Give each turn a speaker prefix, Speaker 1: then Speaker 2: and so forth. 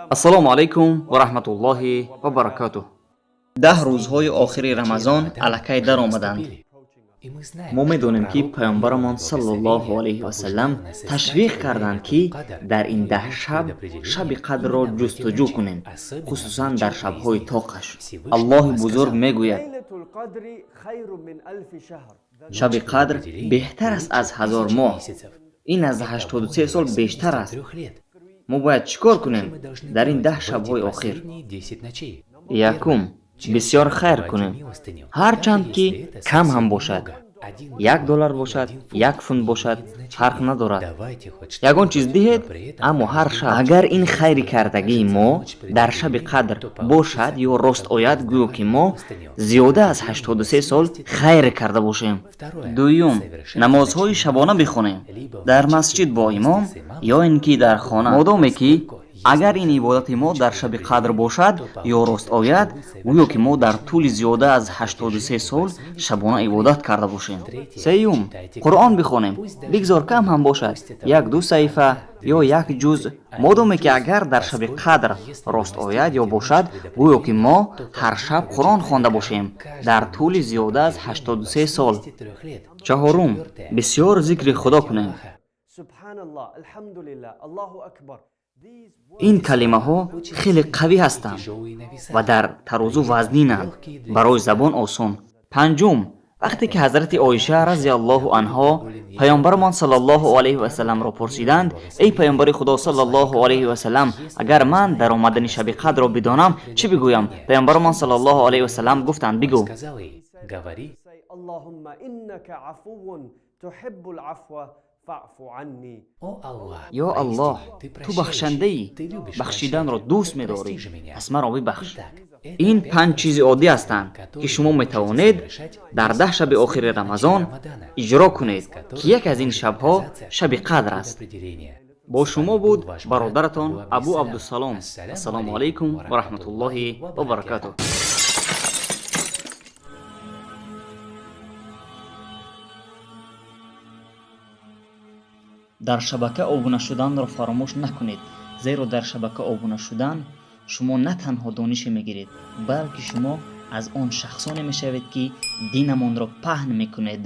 Speaker 1: Ассалому алайкум ва раҳматуллоҳи ва баракатуҳ. 10 рӯзҳои охири Рамазон аллакай даромаданд. Мо медонем, ки паёмбарамон саллаллоҳу алайҳи васаллам ташвиқ карданд, ки дар ин 10 шаб шаби қадрро ҷустуҷӯ кунем, хусусан дар шабҳои тоқаш. Аллоҳи бузург мегӯяд: шаби қадр беҳтар аст аз 1000 моҳ. Ин аз 83 сол бештар аст. Мо бояд чӣ кор кунем дар ин 10 шабҳои охир? Якум, бисёр хайр кунем, ҳарчанд ки кам ҳам бошад. $1 бошад, 1 фунт бошад, фарқ надорад. Ягон чиз диҳед, аммо ҳар шаб. Агар ин хайри кардагии мо дар шаби қадр бошад ё рост ояд, гӯё ки мо зиёда аз 83 сол хайр карда бошем. Дуюм, намозҳои шабона бихонем дар масҷид бо имом ё ин ки дар хона. Модоме ки агар ин ибодати мо дар шаби қадр бошад ё рост ояд, гӯё ки мо дар тӯли зиёда аз 83 сол шабона ибодат карда бошем. Сеюм, Қуръон бихонем, бигзор кам ҳам бошад, 1-2 саҳифа ё 1 ҷузъ. Модоме ки агар дар шаби қадр рост ояд ё бошад, гӯё ки мо ҳар шаб Қуръон хонда бошем дар тӯли зиёда аз 83 сол. Чаҳорум, бисёр зикри Худо кунем. Ин калимаҳо хеле қавӣ ҳастанд ва дар тарозу вазнинанд, барои забон осон. Панҷум, вақте ки ҳазрати Оиша разиаллоҳу анҳо паёмбарамон саллаллоҳу алайҳи васалламро пурсиданд: эй паёмбари Худо саллаллоҳу алайҳи васаллам, агар ман дар омадани шаби қадрро бидонам, чӣ бигӯям? Паёмбарамон саллаллоҳу алайҳи васаллам гуфтанд: бигӯ. Ё Аллоҳ, ту бахшандаӣ, бахшиданро дӯст медорӣ, пас маро бибахш. Ин 5 чизи оддӣ ҳастанд, ки шумо метавонед дар 10 шаби охири Рамазон иҷро кунед, ки яке аз ин шабҳо шаби қадр аст. Бо шумо буд бародаратон Абу Абдусалом. Ассалому алайкум ва раҳматуллоҳи ва баракатуҳ. Дар шабака обуна шуданро фаромӯш накунед, зеро дар шабака обуна шудан шумо на танҳо донише мегиред, балки шумо аз он шахсоне мешавед, ки динамонро паҳн мекунед.